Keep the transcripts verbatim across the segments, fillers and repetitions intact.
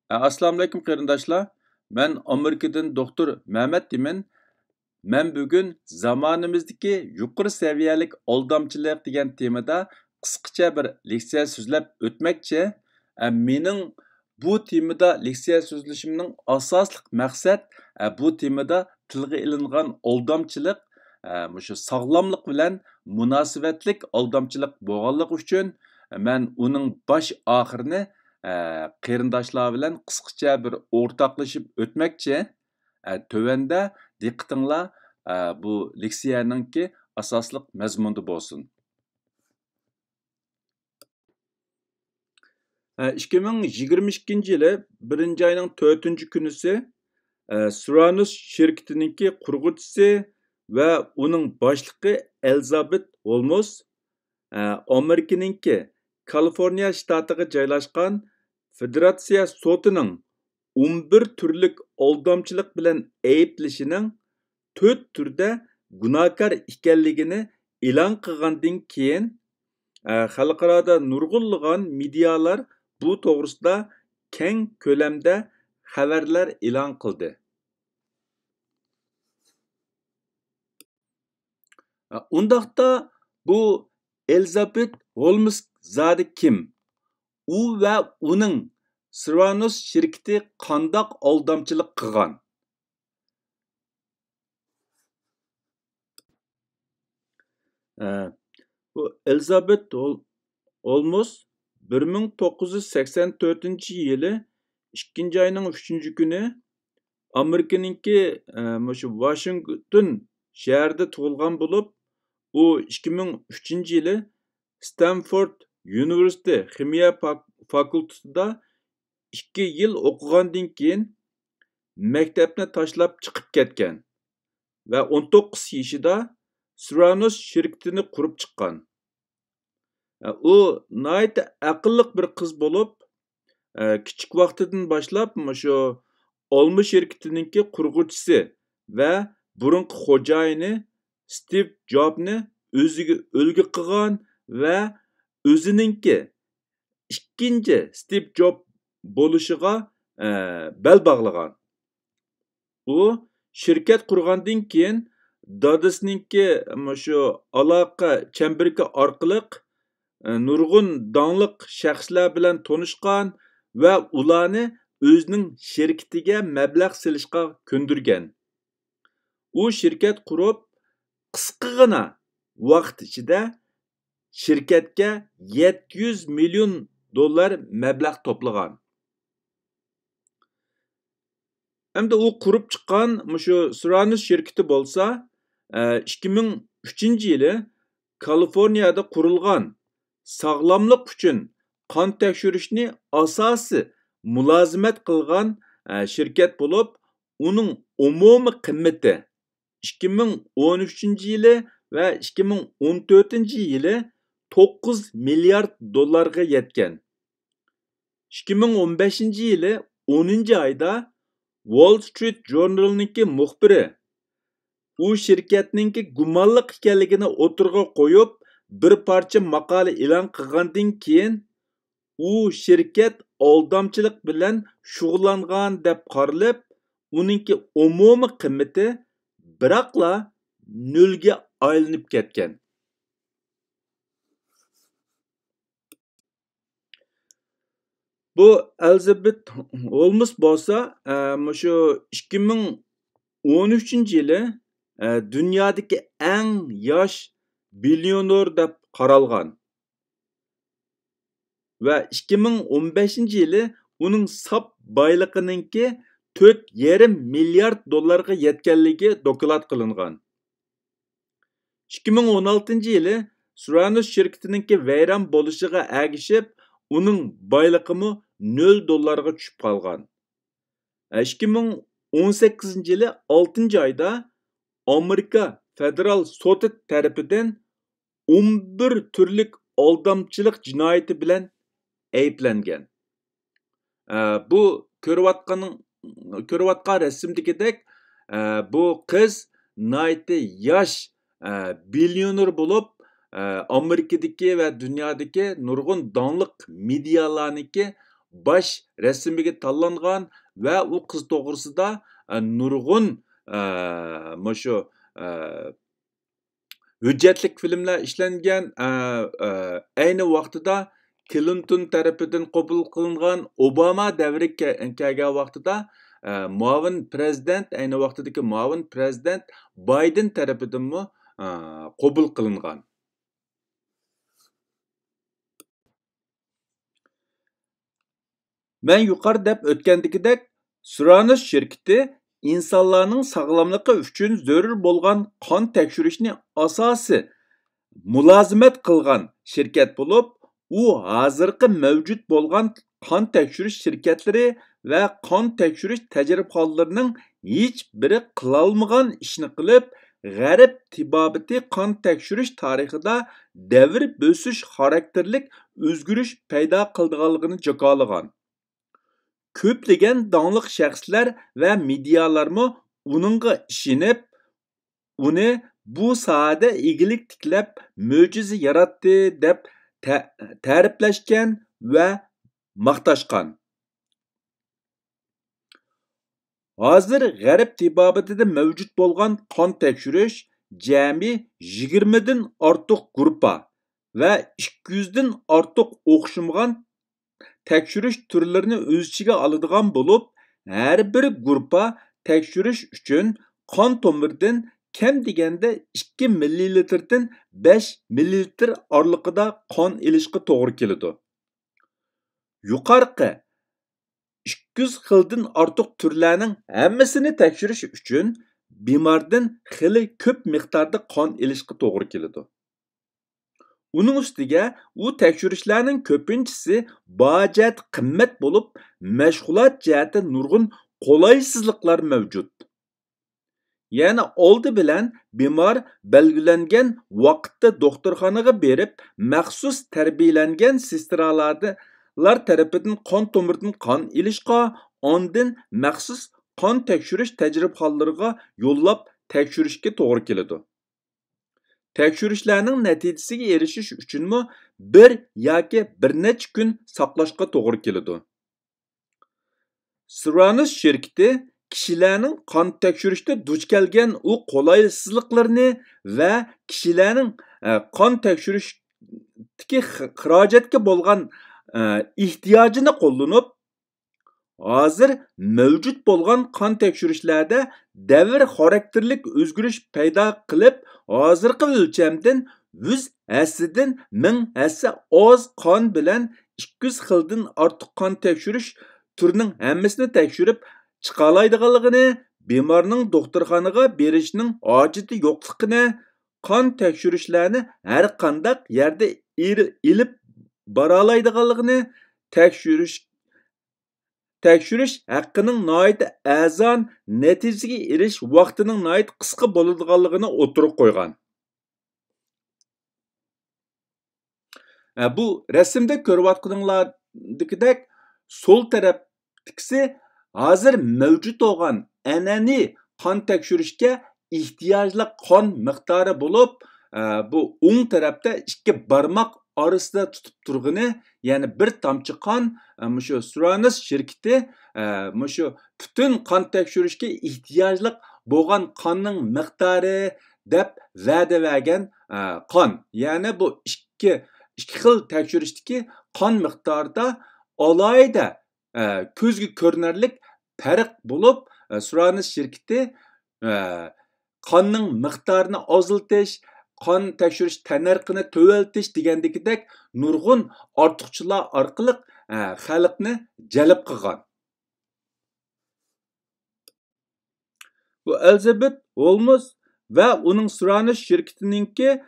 ئە، ئەسسالامۇئەلەيكۇم قېرىنداشلار. مەن ئامېرىكىدىن دوختۇر مەمەت دېمەن. مەن بۈگۈن زامانىمىزدىكى يۇقىرى سەۋىيەلىك ئالدامچىلىق دېگەن تېمىدا قىسقىچە بىر لېكسىيە سۆزلەپ ئۆتمەكچى. ئە، مېنىڭ بۇ تېمىدا لېكسىيە سۆزلىشىمنىڭ ئاساسلىق مەقسەت، ئە، بۇ تېمىدا تىلغا ئېلىنغان ئالدامچىلىق، ئە، مۇشۇ ساغلاملىق بىلەن مۇناسىۋەتلىك ئالدامچىلىق بولغانلىقى ئۈچۈن، مەن ئۇنىڭ باش ئاخىرىنى، ئە، قېرىنداشلار بىلەن قىسقىچە بىر ئورتاقلىشىپ ئۆتمەكچى. ئە، تۆۋەندە دىققىتىڭلار، ئە، بۇ لېكسىيەنىڭكى ئاساسلىق مەزمۇنىدا بولسۇن. ئىككى مىڭ يىگىرمە ئىككىنچى يىلى بىرىنچى ئاينىڭ تۆتىنچى كۈنىسى، ئە، سۇرانۇس شىركىتىنىڭكى قۇرغۇچىسى ۋە ئۇنىڭ باشلىقى ئېلىزابېت ھولمز، ئە، ئامېرىكىنىڭكى كالىفورنىيە شتاتىغا جايلاشقان فېدېراتسىيە سوتىنىڭ ئون بىر تۈرلۈك ئالدامچىلىق بىلەن ئەيىبلىشىنىڭ تۆت تۈردە گۇناھكار ئىكەنلىكىنى ئېلان قىلغاندىن كېيىن، ئە، خەلقئارادا نۇرغۇنلىغان مېدىيالار بۇ توغرىسىدا كەڭ كۆلەمدە خەۋەرلەر ئېلان قىلدى. ئە، ئۇنداقتا بۇ ئېلىزابېت ھولمز زادى كىم؟ ئۇ ۋە ئۇنىڭ سىرۋانوس شىركىتى قانداق ئالدامچىلىق قىلغان؟ ئە، بۇ ئېلىزابېت ھول-، ھولمز بىر مىڭ توققۇز يۈز سەكسەن تۆتىنچى يىلى ئىككىنچى ئاينىڭ ئۈچىنچى كۈنى ئامېرىكىنىڭكى، ئە، مۇشۇ ۋاشىنگتون شەھىرىدە تۇغۇلغان بولۇپ، ئۇ ئىككى مىڭ ئۈچىنچى يىلى ستەنفورد يۇنىۋېرسىتېتى خىمىيە فاك-، فاكۇلتېتىدا ئىككى يىل ئوقۇغاندىن كېيىن، مەكتەپنى تاشلاپ چىقىپ كەتكەن ۋە ئون توققۇز يېشىدا سۇرانۇس شىركىتىنى قۇرۇپ چىققان. ئۇ ناھايىتى ئەقىللىق بىر قىز بولۇپ، كىچىك ۋاقتىدىن باشلاپ مۇشۇ ئالما شىركىتىنىڭكى قۇرغۇچىسى ۋە بۇرۇنقى خوجايىنى ستىۋ جوبنى ئۆزىگە ئۈلگە قىلغان ۋە ئۆزىنىڭكى ئىككىنچى ستىۋ جوب بولۇشىغا، ئە، بەل باغلىغان. ئۇ شىركەت قۇرغاندىن كېيىن، دادىسىنىڭكى مۇشۇ ئالاقە چەمبىرىكى ئارقىلىق، ئە، نۇرغۇن داڭلىق شەخسلەر بىلەن تونۇشقان ۋە ئۇلارنى ئۆزىنىڭ شىركىتىگە مەبلەغ سېلىشقا كۆندۈرگەن. ئۇ شىركەت قۇرۇپ، قىسقىغىنا ۋاقىت ئىچىدە شىركەتكە يەتتە يۈز مىليون دوللار مەبلەغ توپلىغان. ئەمدى ئۇ قۇرۇپ چىققان مۇشۇ سۇرانۇس شىركىتى بولسا، ئىككى مىڭ ئۈچىنچى يىلى كالىفورنىيەدە قۇرۇلغان ساغلاملىق ئۈچۈن قان تەكشۈرۈشنى ئاساسىي مۇلازىمەت قىلغان، ئە، شىركەت بولۇپ، ئۇنىڭ ئومۇمىي قىممىتى ئىككى مىڭ ئون ئۈچىنچى يىلى ۋە ئىككى مىڭ ئون تۆتىنچى يىلى توققۇز مىليارد دوللارغا يەتكەن. ئىككى مىڭ ئون بەشىنچى يىلى ئونىنچى ئايدا ۋول سترىت ژۇرنىلىنىڭكى مۇخبىرى ئۇ شىركەتنىڭكى گۇمانلىق ئىكەنلىكىنى ئوتتۇرىغا قويۇپ، بىر پارچە ماقالە ئېلان قىلغاندىن كېيىن، ئۇ شىركەت ئالدامچىلىق بىلەن شۇغۇللانغان دەپ قارىلىپ، ئۇنىڭكى ئومۇمىي قىممىتى بىراقلا نۆلگە ئايلىنىپ كەتكەن. بۇ ئەلزابېت ھولمز بولسا، ئە، مۇشۇ ئىككى مىڭ ئون ئۈچىنچى يىلى، ئە، دۇنيادىكى ئەڭ ياش بىليونېر دەپ قارالغان. ۋە ئىككى مىڭ ئون بەشىنچى يىلى ئۇنىڭ ساپ بايلىقىنىڭكى تۆت يېرىم مىليارد دوللارغا يەتكەنلىكى دوكلات قىلىنغان. ئىككى مىڭ ئون ئالتىنچى يىلى سۇرانۇس شىركىتىنىڭكى ۋەيران بولۇشىغا ئەگىشىپ، ئۇنىڭ بايلىقىمۇ نۆل دوللارغا چۈشۈپ قالغان. ئىككى مىڭ ئون سەككىزىنچى يىلى ئالتىنچى ئايدا ئامېرىكا فېدېرال سوتى تەرىپىدىن ئون بىر تۈرلۈك ئالدامچىلىق جىنايىتى بىلەن ئەيىبلەنگەن. ئە، بۇ كۆرۈۋاتقان، كۆرۈۋاتقان رەسىمدىكىدەك، ئە، بۇ قىز ناھايىتى ياش، ئە، بىليونېر بولۇپ، ئە، ئامېرىكىدىكى ۋە دۇنيادىكى نۇرغۇن داڭلىق مېدىيالارنىڭكى باش رەسىمىگە تاللانغان ۋە ئۇ قىز توغرىسىدا، ئە، نۇرغۇن، ئە، مۇشۇ، ئە، ھۆججەتلىك فىلىملەر ئىشلەنگەن، ئە، ئە، ئەينى ۋاقتىدا كلىنتون تەرىپىدىن قوبۇل قىلىنغان، ئوباما دەۋرىگە كە-، كەلگەن ۋاقتىدا، ئە، مۇئاۋىن پرېزىدېنت، ئەينى ۋاقتىدىكى مۇئاۋىن پرېزىدېنت بايدېن تەرىپىدىنمۇ، ئە، قوبۇل قىلىنغان. مەن يۇقىرىدا دەپ ئۆتكەندىكىدەك، سۇرانۇس شىركىتى ئىنسانلارنىڭ ساغلاملىقى ئۈچۈن زۆرۈر بولغان قان تەكشۈرۈشنى ئاساسىي مۇلازىمەت قىلغان شىركەت بولۇپ، ئۇ ھازىرقى مەۋجۇت بولغان قان تەكشۈرۈش شىركەتلىرى ۋە قان تەكشۈرۈش تەجرىبىخانىلىرىنىڭ ھېچبىرى قىلالمىغان ئىشنى قىلىپ، غەرب تېبابىتى قان تەكشۈرۈش تارىخىدا دەۋر بۆسۈش خاراكتېرلىك ئۆزگىرىش پەيدا قىلىدىغانلىقىنى جاكارلىغان. كۆپلىگەن داڭلىق شەخسلەر ۋە مېدىيالارمۇ ئۇنىڭغا ئىشىنىپ، ئۇنى بۇ ساھەدە ئىگىلىك تىكلەپ، مۆجىزە ياراتتى، دەپ تە-، تەرىپلەشكەن ۋە ماختاشقان. ھازىر غەرب تېبابىتىدە مەۋجۇت بولغان قان تەكشۈرۈش جەمئىي يىگىرمىدىن ئارتۇق گۇرۇپپا ۋە ئىككى يۈزدىن ئارتۇق ئوخشىمىغان تەكشۈرۈش تۈرلىرىنى ئۆز ئىچىگە ئالىدىغان بولۇپ، ھەر بىر گۇرۇپپا تەكشۈرۈش ئۈچۈن قان تومۇردىن كەم دېگەندە ئىككى مىللىلىتىردىن بەش مىللىلىتىر ئارىلىقىدا قان ئېلىشقا توغرا كېلىدۇ. يۇقارقى ئىككى يۈز خىلدىن ئارتۇق تۈرلەرنىڭ ھەممىسىنى تەكشۈرۈش ئۈچۈن بىماردىن خېلى كۆپ مىقداردا قان ئېلىشقا توغرا كېلىدۇ. ئۇنىڭ ئۈستىگە ئۇ تەكشۈرۈشلەرنىڭ كۆپىنچىسى باھا جەھەتتە قىممەت بولۇپ، مەشغۇلات جەھەتتە نۇرغۇن قولايسىزلىقلار مەۋجۇت. يەنى ئالدى بىلەن بىمار بەلگىلەنگەن ۋاقىتتا دوختۇرخانىغا بېرىپ، مەخسۇس تەربىيەلەنگەن سېسترالار تەرىپىدىن قان تومۇردىن قان ئېلىشقا، ئاندىن مەخسۇس قان تەكشۈرۈش تەجرىبىخانىلىرىغا يوللاپ تەكشۈرۈشكە توغرا كېلىدۇ. تەكشۈرۈشلەرنىڭ نەتىجىسىگە ئېرىشىش ئۈچۈنمۇ بىر ياكى بىر نەچچە كۈن ساقلاشقا توغرا كېلىدۇ. سىرانوس شىركىتى كىشىلەرنىڭ قان تەكشۈرۈشتە دۇچ كەلگەن ئۇ قولايسىزلىقلىرىنى ۋە كىشىلەرنىڭ، ئە، قان تەكشۈرۈشتىكى خى-، خىراجەتكە بولغان، ئە، ئېھتىياجىنى قوللىنىپ، ھازىر مەۋجۇت بولغان قان تەكشۈرۈشلەردە دەۋر خاراكتېرلىك ئۆزگىرىش پەيدا قىلىپ، ھازىرقى ئۆلچەمدىن يۈز ھەسسىدىن مىڭ ھەسسە ئاز قان بىلەن ئىككى يۈز خىلدىن ئارتۇق قان تەكشۈرۈش تۈرىنىڭ ھەممىسىنى تەكشۈرۈپ چىقالايدىغانلىقىنى، بىمارنىڭ دوختۇرخانىغا بېرىشنىڭ ھاجىتى يوقلۇقىنى، قان تەكشۈرۈشلەرنى ھەرقانداق يەردە ئېلىپ بارالايدىغانلىقىنى، تەكشۈرۈش تەكشۈرۈش ھەققىنىڭ ناھايىتى ئەرزان، نەتىجىگە ئېرىشىش ۋاقتىنىڭ ناھايىتى قىسقا بولىدىغانلىقىنى ئوتتۇرىغا قويغان. ئە، بۇ رەسىمدە كۆرۈۋاتقىنىڭلاردىكىدەك سول تەرەپتىكىسى ھازىر مەۋجۇت بولغان ئەنئەنىۋى قان تەكشۈرۈشكە ئېھتىياجلىق قان مىقدارى بولۇپ، ئە، بۇ ئوڭ تەرەپتە ئىككى بارماق ئارىسىدا تۇتۇپ تۇرغىنى، يەنى بىر تامچە قان، ئە، مۇشۇ سۇرانىس شىركىتى، ئە، مۇشۇ پۈتۈن قان تەكشۈرۈشكە ئېھتىياجلىق بولغان قاننىڭ مىقدارى دەپ ۋەدە بەرگەن، ئە، قان. يەنى بۇ ئىككى، ئىككى خىل تەكشۈرۈشتىكى قان مىقدارىدا ئالاھىدە، ئە، كۆزگە كۆرۈنەرلىك پەرق بولۇپ، ئە، سۇرانىس شىركىتى، ئە، قاننىڭ مىقدارىنى ئازلىتىش، قان تەكشۈرۈش تەننەرخىنى تۆۋەنلىتىش دېگەندىكىدەك نۇرغۇن ئارتۇقچىلار ئارقىلىق، ئە، خەلقنى جەلپ قىلغان. بۇ ئەلزابېت ھولمز ۋە ئۇنىڭ سۇرانىس شىركىتىنىڭكى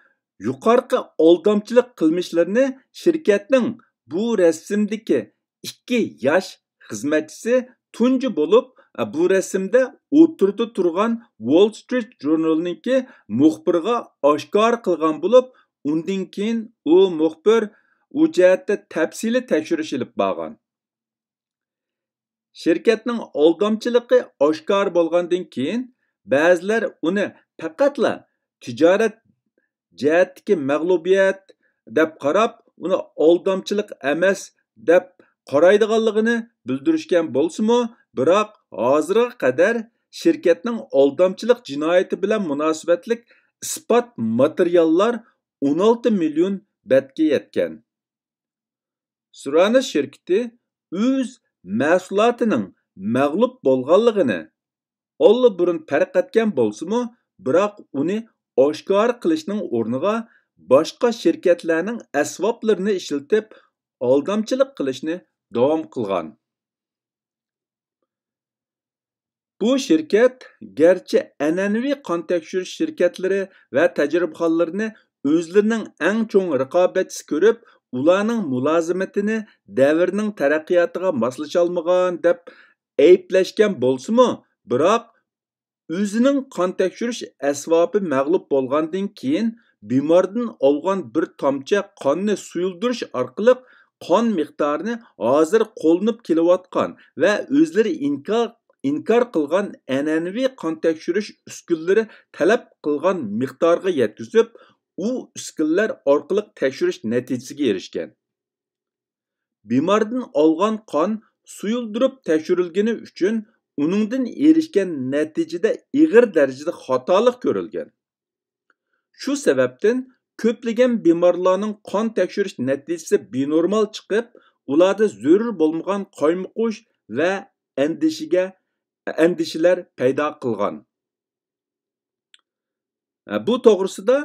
يۇقارقى ئالدامچىلىق قىلمىشلىرىنى شىركەتنىڭ بۇ رەسىمدىكى ئىككى ياش خىزمەتچىسى تۇنجى بولۇپ، بۇ رەسىمدە ئوتتۇرىدا تۇرغان ۋول سترىت ژۇرنىلىنىڭكى مۇخبىرىغا ئاشكارا قىلغان بولۇپ، ئۇندىن كېيىن ئۇ مۇخبىر ئۇ جەھەتتە تەپسىلىي تەكشۈرۈش ئېلىپ بارغان. شىركەتنىڭ ئالدامچىلىقى ئاشكارا بولغاندىن كېيىن، بەزىلەر ئۇنى پەقەتلا تىجارەت جەھەتتىكى مەغلۇبىيەت دەپ قاراپ، ئۇنى ئالدامچىلىق ئەمەس دەپ قارايدىغانلىقىنى بىلدۈرۈشكەن بولسىمۇ، بىراق ھازىرغا قەدەر شىركەتنىڭ ئالدامچىلىق جىنايىتى بىلەن مۇناسىۋەتلىك ئىسپات ماتېرىياللار ئون ئالتە مىليون بەتكە يەتكەن. سۇرانىس شىركىتى ئۆز مەھسۇلاتىنىڭ مەغلۇپ بولغانلىقىنى ئاللىبۇرۇن پەرق ئەتكەن بولسىمۇ، بىراق ئۇنى ئاشكارا قىلىشنىڭ ئورنىغا باشقا شىركەتلەرنىڭ ئەسۋابلىرىنى ئىشلىتىپ، ئالدامچىلىق قىلىشنى داۋام قىلغان. بۇ شىركەت گەرچە ئەنئەنىۋى قان تەكشۈرۈش شىركەتلىرى ۋە تەجرىبىخانىلىرىنى ئۆزلىرىنىڭ ئەڭ چوڭ رىقابەتچىسى كۆرۈپ، ئۇلارنىڭ مۇلازىمىتىنى دەۋرنىڭ تەرەققىياتىغا ماسلىشالمىغان دەپ ئەيىبلەشكەن بولسىمۇ، بىراق ئۆزىنىڭ قان تەكشۈرۈش ئەسۋابى مەغلۇپ بولغاندىن كېيىن، بىماردىن ئالغان بىر تامچە قاننى سۇيۇلدۇرۇش ئارقىلىق قان مىقدارىنى ھازىر قوللىنىپ كېلىۋاتقان ۋە ئۆزلىرى ئىنكار، ئىنكار قىلغان ئەنئەنىۋى قان تەكشۈرۈش ئۈسكۈنىلىرى تەلەپ قىلغان مىقدارغا يەتكۈزۈپ، ئۇ ئۈسكۈنىلەر ئارقىلىق تەكشۈرۈش نەتىجىسىگە ئېرىشكەن. بىماردىن ئالغان قان سۇيۇلدۇرۇپ تەكشۈرۈلگىنى ئۈچۈن ئۇنىڭدىن ئېرىشكەن نەتىجىدە ئېغىر دەرىجىدە خاتالىق كۆرۈلگەن. شۇ سەۋەبتىن كۆپلىگەن بىمارلارنىڭ قان تەكشۈرۈش نەتىجىسى بىنورمال چىقىپ، ئۇلاردا زۆرۈر بولمىغان قايمۇقۇش ۋە ئەندىشىگە، ئەندىشىلەر پەيدا قىلغان. بۇ توغرىسىدا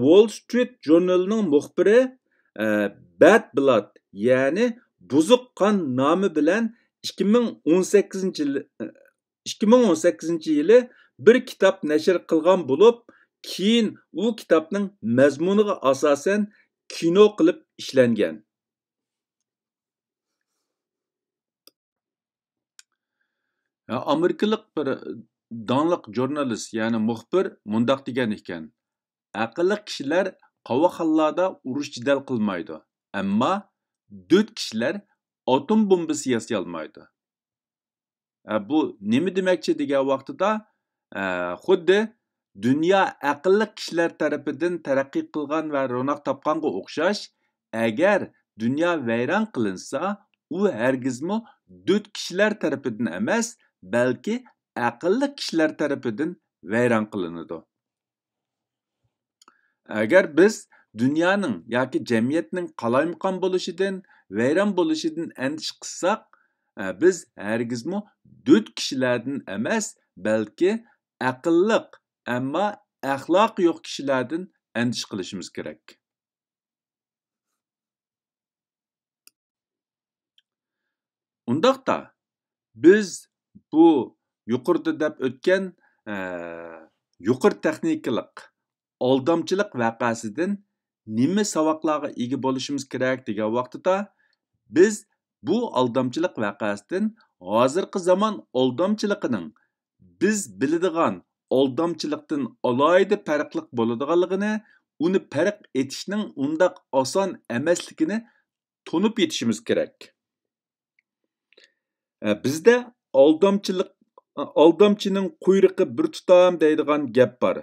ۋول سترىت ژۇرنىلىنىڭ مۇخبىرى بەد بلاد، يەنى بۇزۇق قان نامى بىلەن ئىككى مىڭ ئون سەككىزىنچى يىل، ئىككى مىڭ ئون سەككىزىنچى يىلى بىر كىتاب نەشر قىلغان بولۇپ، كېيىن ئۇ كىتابنىڭ مەزمۇنىغا ئاساسەن كىنو قىلىپ ئىشلەنگەن. ئامېرىكىلىق بىر داڭلىق ژۇرنالىست، يەنى مۇخبىر مۇنداق دېگەن ئىكەن: «ئەقىللىق كىشىلەر قاۋاقخانىلاردا ئۇرۇش جېدەل قىلمايدۇ، ئەمما دۆت كىشىلەر ئاتوم بومبىسى ياسىيالمايدۇ.» ئە، بۇ نېمە دېمەكچى دېگەن ۋاقتىدا، ئە، خۇددى دۇنيا ئەقىللىق كىشىلەر تەرىپىدىن تەرەققىي قىلغان ۋە روناق تاپقانغا ئوخشاش، ئەگەر دۇنيا ۋەيران قىلىنسا، ئۇ ھەرگىزمۇ دۆت كىشىلەر تەرىپىدىن ئەمەس، بەلكى ئەقىللىق كىشىلەر تەرىپىدىن ۋەيران قىلىنىدۇ. ئەگەر بىز دۇنيانىڭ ياكى جەمئىيەتنىڭ قالايمىقان بولۇشىدىن، ۋەيران بولۇشىدىن ئەندىشە قىلساق، بىز ھەرگىزمۇ دۆت كىشىلەردىن ئەمەس، بەلكى ئەقىللىق، ئەمما ئەخلاقى يوق كىشىلەردىن ئەندىشە قىلىشىمىز كېرەك. ئۇنداقتا، بىز بۇ يۇقىرىدا دەپ ئۆتكەن، ئە، يۇقىرى تېخنىكىلىق ئالدامچىلىق ۋەقەسىدىن نېمە ساۋاقلارغا ئىگە بولۇشىمىز كېرەك دېگەن ۋاقتىدا، بىز بۇ ئالدامچىلىق ۋەقەسىدىن ھازىرقى زامان ئالدامچىلىقىنىڭ بىز بىلىدىغان ئالدامچىلىقتىن ئالاھىدە پەرقلىق بولىدىغانلىقىنى، ئۇنى پەرق ئېتىشنىڭ ئۇنداق ئاسان ئەمەسلىكىنى تونۇپ يېتىشىمىز كېرەك. ئە، بىزدە «ئالدامچىلىق، ئالدامچىنىڭ قۇيرۇقى بىر تۇتام» دەيدىغان گەپ بار.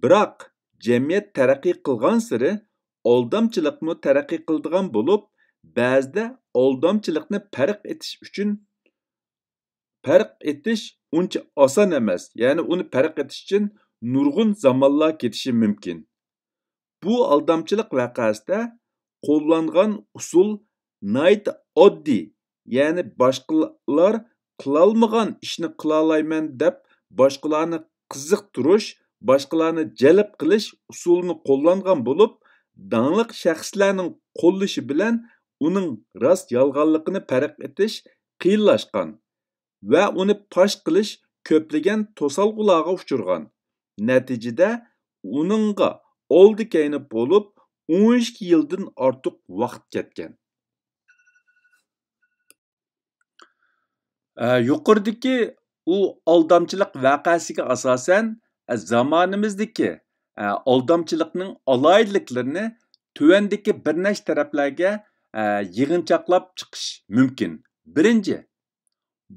بىراق، جەمئىيەت تەرەققىي قىلغانسېرى ئالدامچىلىقمۇ تەرەققىي قىلىدىغان بولۇپ، بەزىدە ئالدامچىلىقنى پەرق ئېتىش ئۈچۈن پەرق ئېتىش ئۇنچە ئاسان ئەمەس، يەنى ئۇنى پەرق ئېتىش ئۈچۈن نۇرغۇن زامانلار كېتىشى مۇمكىن. بۇ ئالدامچىلىق ۋەقەسىدە قوللانغان ئۇسۇل ناھايىتى ئاددىي، يەنى باشقىلار قىلالمىغان ئىشنى قىلالايمەن دەپ باشقىلارنى قىزىقتۇرۇش، باشقىلارنى جەلپ قىلىش ئۇسۇلىنى قوللانغان بولۇپ، داڭلىق شەخسلەرنىڭ قوللىشى بىلەن ئۇنىڭ راست يالغانلىقىنى پەرق ئېتىش قىيىنلاشقان ۋە ئۇنى پاش قىلىش كۆپلىگەن توسالغۇلارغا ئۇچرىغان. نەتىجىدە ئۇنىڭغا ئالدى كەينى بولۇپ، ئون ئىككى يىلدىن ئارتۇق ۋاقىت كەتكەن. ئە، يۇقىرىدىكى ئۇ ئالدامچىلىق ۋەقەسىگە ئاساسەن، ئە، زامانىمىزدىكى، ئە، ئالدامچىلىقنىڭ ئالاھىدىلىكلىرىنى تۆۋەندىكى بىر نەچچە تەرەپلەرگە، ئە، يىغىنچاقلاپ چىقىش مۇمكىن. بىرىنچى،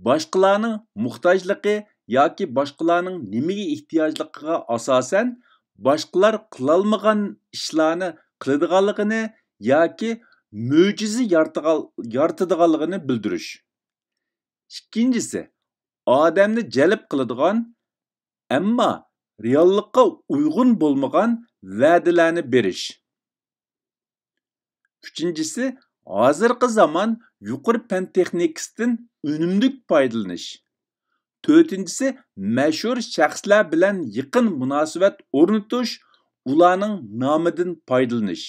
باشقىلارنىڭ موھتاجلىقى ياكى باشقىلارنىڭ نېمىگە ئېھتىياجلىقىغا ئاساسەن، باشقىلار قىلالمىغان ئىشلارنى قىلىدىغانلىقىنى ياكى مۆجىزە يارىتىغان-، يارىتىدىغانلىقىنى بىلدۈرۈش. ئىككىنچىسى، ئادەمنى جەلپ قىلىدىغان، ئەمما رېئاللىققا ئۇيغۇن بولمىغان ۋەدىلەرنى بېرىش. ئۈچىنچىسى، ھازىرقى زامان يۇقىرى پەن تېخنىكىسىدىن ئۈنۈملۈك پايدىلىنىش. تۆتىنچىسى، مەشھۇر شەخسلەر بىلەن يېقىن مۇناسىۋەت ئورنىتىش، ئۇلارنىڭ نامىدىن پايدىلىنىش.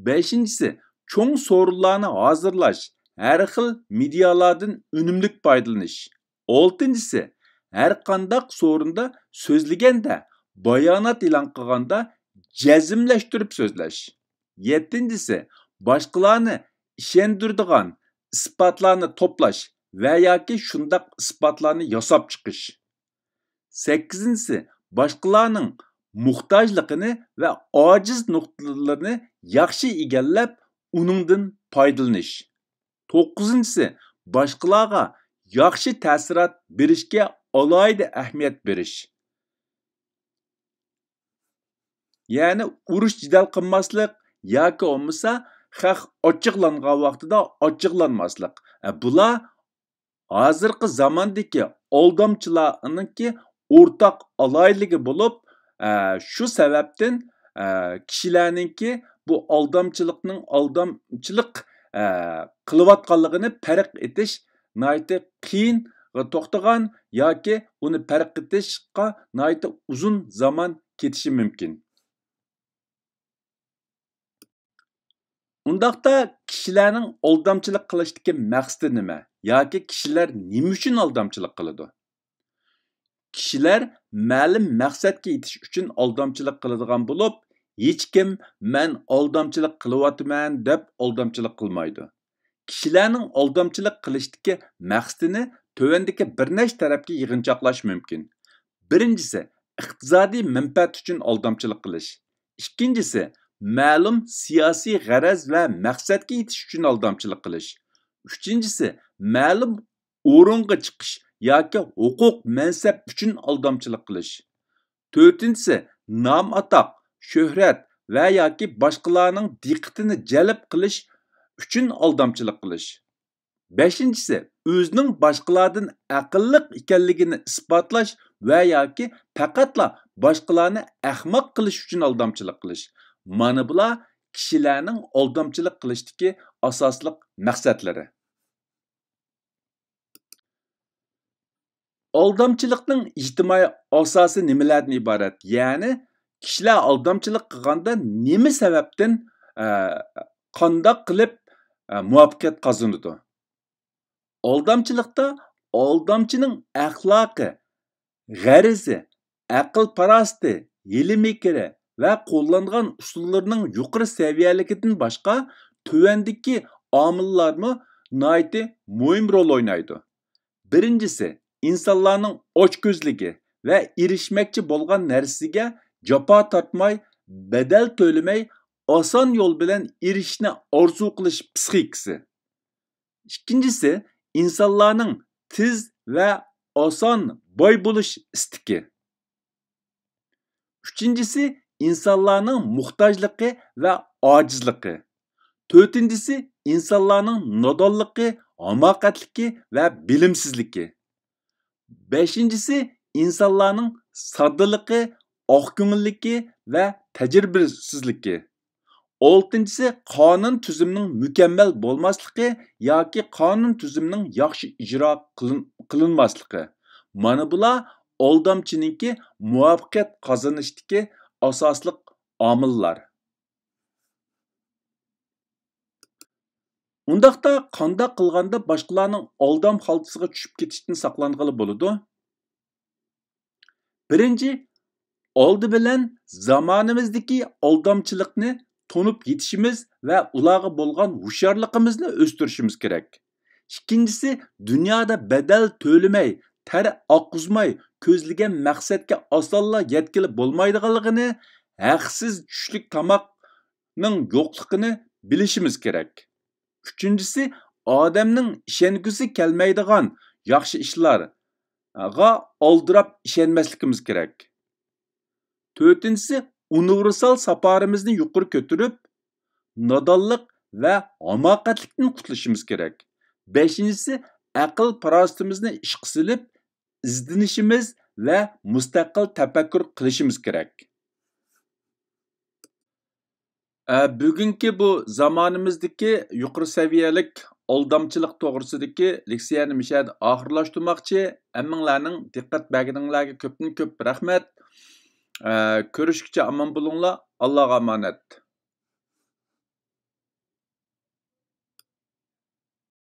بەشىنچىسى، چوڭ سورۇنلارنى ھازىرلاش، ھەر خىل مېدىيالاردىن ئۈنۈملۈك پايدىلىنىش. ئالتىنچىسى، ھەر قانداق سورۇندا سۆزلىگەندە، بايانات ئېلان قىلغاندا جەزملەشتۈرۈپ سۆزلەش. يەتتىنچىسى، باشقىلارنى ئىشەندۈرىدىغان ئىسپاتلارنى توپلاش ۋە ياكى شۇنداق ئىسپاتلارنى ياساپ چىقىش. سەككىزىنچىسى، باشقىلارنىڭ موھتاجلىقىنى ۋە ئاجىز نۇقتىلىرىنى ياخشى ئىگىلەپ، ئۇنىڭدىن پايدىلىنىش. توققۇزىنچىسى، باشقىلارغا ياخشى تەسىرات بېرىشكە ئالاھىدە ئەھمىيەت بېرىش. يەنى ئۇرۇش جېدەل قىلماسلىق ياكى بولمىسا خەق ئاچچىقلانغان ۋاقتىدا ئاچچىقلانماسلىق. ئە، بۇلار ھازىرقى زاماندىكى ئالدامچىلارنىڭكى ئورتاق ئالاھىدىلىكى بولۇپ، ئە، شۇ سەۋەبتىن، ئە، كىشىلەرنىڭكى بۇ ئالدامچىلىقنىڭ، ئالدامچىلىق، ئە، قىلىۋاتقانلىقىنى پەرق ئېتىش ناھايىتى قىيىنغا توختىغان ياكى ئۇنى پەرق ئېتىشقا ناھايىتى ئۇزۇن زامان كېتىشى مۇمكىن. ئۇنداقتا كىشىلەرنىڭ ئالدامچىلىق قىلىشتىكى مەقسىتى نېمە؟ ياكى كىشىلەر نېمە ئۈچۈن ئالدامچىلىق قىلىدۇ؟ كىشىلەر مەلۇم مەقسەتكە يېتىش ئۈچۈن ئالدامچىلىق قىلىدىغان بولۇپ، ھېچكىم «مەن ئالدامچىلىق قىلىۋاتىمەن» دەپ ئالدامچىلىق قىلمايدۇ. كىشىلەرنىڭ ئالدامچىلىق قىلىشتىكى مەقسىتىنى تۆۋەندىكى بىر نەچچە تەرەپكە يىغىنچاقلاش مۇمكىن. بىرىنچىسى، ئىقتىسادىي مەنپەئەت ئۈچۈن ئالدامچىلىق قىلىش. ئىككىنچىسى، مەلۇم سىياسىي غەرەز ۋە مەقسەتكە يېتىش ئۈچۈن ئالدامچىلىق قىلىش. ئۈچىنچىسى، مەلۇم ئورۇنغا چىقىش ياكى ھوقۇق مەنسەپ ئۈچۈن ئالدامچىلىق قىلىش. تۆتىنچىسى، نام-ئاتاق، شۆھرەت ۋە ياكى باشقىلارنىڭ دىققىتىنى جەلپ قىلىش ئۈچۈن ئالدامچىلىق قىلىش. بەشىنچىسى، ئۆزىنىڭ باشقىلاردىن ئەقىللىق ئىكەنلىكىنى ئىسپاتلاش ۋە ياكى پەقەتلا باشقىلارنى ئەخمەق قىلىش ئۈچۈن ئالدامچىلىق قىلىش. مانا بۇلار كىشىلەرنىڭ ئالدامچىلىق قىلىشتىكى ئاساسلىق مەقسەتلىرى. ئالدامچىلىقنىڭ ئىجتىمائىي ئاساسى نېمىلەردىن ئىبارەت؟ يەنى كىشىلەر ئالدامچىلىق قىلغاندا نېمە سەۋەبتىن، ئە، قانداق قىلىپ، ئە، مۇۋەپپەقىيەت قازىنىدۇ؟ ئالدامچىلىقتا ئالدامچىنىڭ ئەخلاقى، غەرىزى، ئەقىل-پاراسىتى، ھىيلە-مىكرى ۋە قوللانغان ئۇسۇللىرىنىڭ يۇقىرى سەۋىيەلىكىدىن باشقا، تۆۋەندىكى ئامىللارمۇ ناھايىتى مۇھىم رول ئوينايدۇ. بىرىنچىسى، ئىنسانلارنىڭ ئاچكۆزلۈكى ۋە ئېرىشمەكچى بولغان نەرسىسىگە جاپا تارتماي، بەدەل تۆلىمەي، ئاسان يول بىلەن ئېرىشىشنى ئارزۇ قىلىش پىسخىكىسى. ئىككىنچىسى، ئىنسانلارنىڭ تېز ۋە ئاسان باي بولۇش ئىستىكى. ئۈچىنچىسى، ئىنسانلارنىڭ موھتاجلىقى ۋە ئاجىزلىقى. تۆتىنچىسى، ئىنسانلارنىڭ نادانلىقى، ھاماقەتلىكى ۋە بىلىمسىزلىكى. بەشىنچىسى، ئىنسانلارنىڭ ساددىلىقى، ئاق كۆڭۈللۈكى ۋە تەجرىبىسىزلىكى. ئالتىنچىسى، قانۇن تۈزۈمنىڭ مۇكەممەل بولماسلىقى ياكى قانۇن تۈزۈمنىڭ ياخشى ئىجرا قىلىن-، قىلىنماسلىقى. مانا بۇلار ئالدامچىنىڭكى مۇۋەپپەقىيەت قازىنىشتىكى ئاساسلىق ئامىللار. ئۇنداقتا قانداق قىلغاندا باشقىلارنىڭ ئالدام خالتىسىغا چۈشۈپ كېتىشتىن ساقلانغىلى بولىدۇ؟ بىرىنچى، ئالدى بىلەن زامانىمىزدىكى ئالدامچىلىقنى تونۇپ يېتىشىمىز ۋە ئۇلارغا بولغان ھوشيارلىقىمىزنى ئۆستۈرۈشىمىز كېرەك. ئىككىنچىسى، دۇنيادا بەدەل تۆلىمەي، تەر ئاققۇزماي، كۆزلىگەن مەقسەتكە ئاسانلا يەتكىلى بولمايدىغانلىقىنى، ھەقسىز چۈشلۈك تاماقنىڭ يوقلۇقىنى بىلىشىمىز كېرەك. ئۈچىنچىسى، ئادەمنىڭ ئىشەنگۈسى كەلمەيدىغان ياخشى ئىشلارغا ئالدىراپ ئىشەنمەسلىكىمىز كېرەك. تۆتىنچىسى، ئۇنىۋېرسال ساپارىمىزنى يۇقىرى كۆتۈرۈپ، نادانلىق ۋە ھاماقەتلىكتىن قۇتۇلۇشىمىز كېرەك. بەشىنچىسى، ئەقىل-پاراسىتىمىزنى ئىشقا سېلىپ، ئىزدىنىشىمىز ۋە مۇستەقىل تەپەككۇر قىلىشىمىز كېرەك. ئە، بۈگۈنكى بۇ زامانىمىزدىكى يۇقىرى سەۋىيەلىك ئالدامچىلىق توغرىسىدىكى لېكسىيەنى مۇشۇ يەردە ئاخىرلاشتۇرماقچى. ھەممىڭلارنىڭ دىققەت بەرگىنىڭلارغا كۆپتىن كۆپ رەھمەت. ئە، كۆرۈشكىچە ئامان بولۇڭلار. ئاللاغا ئامانەت.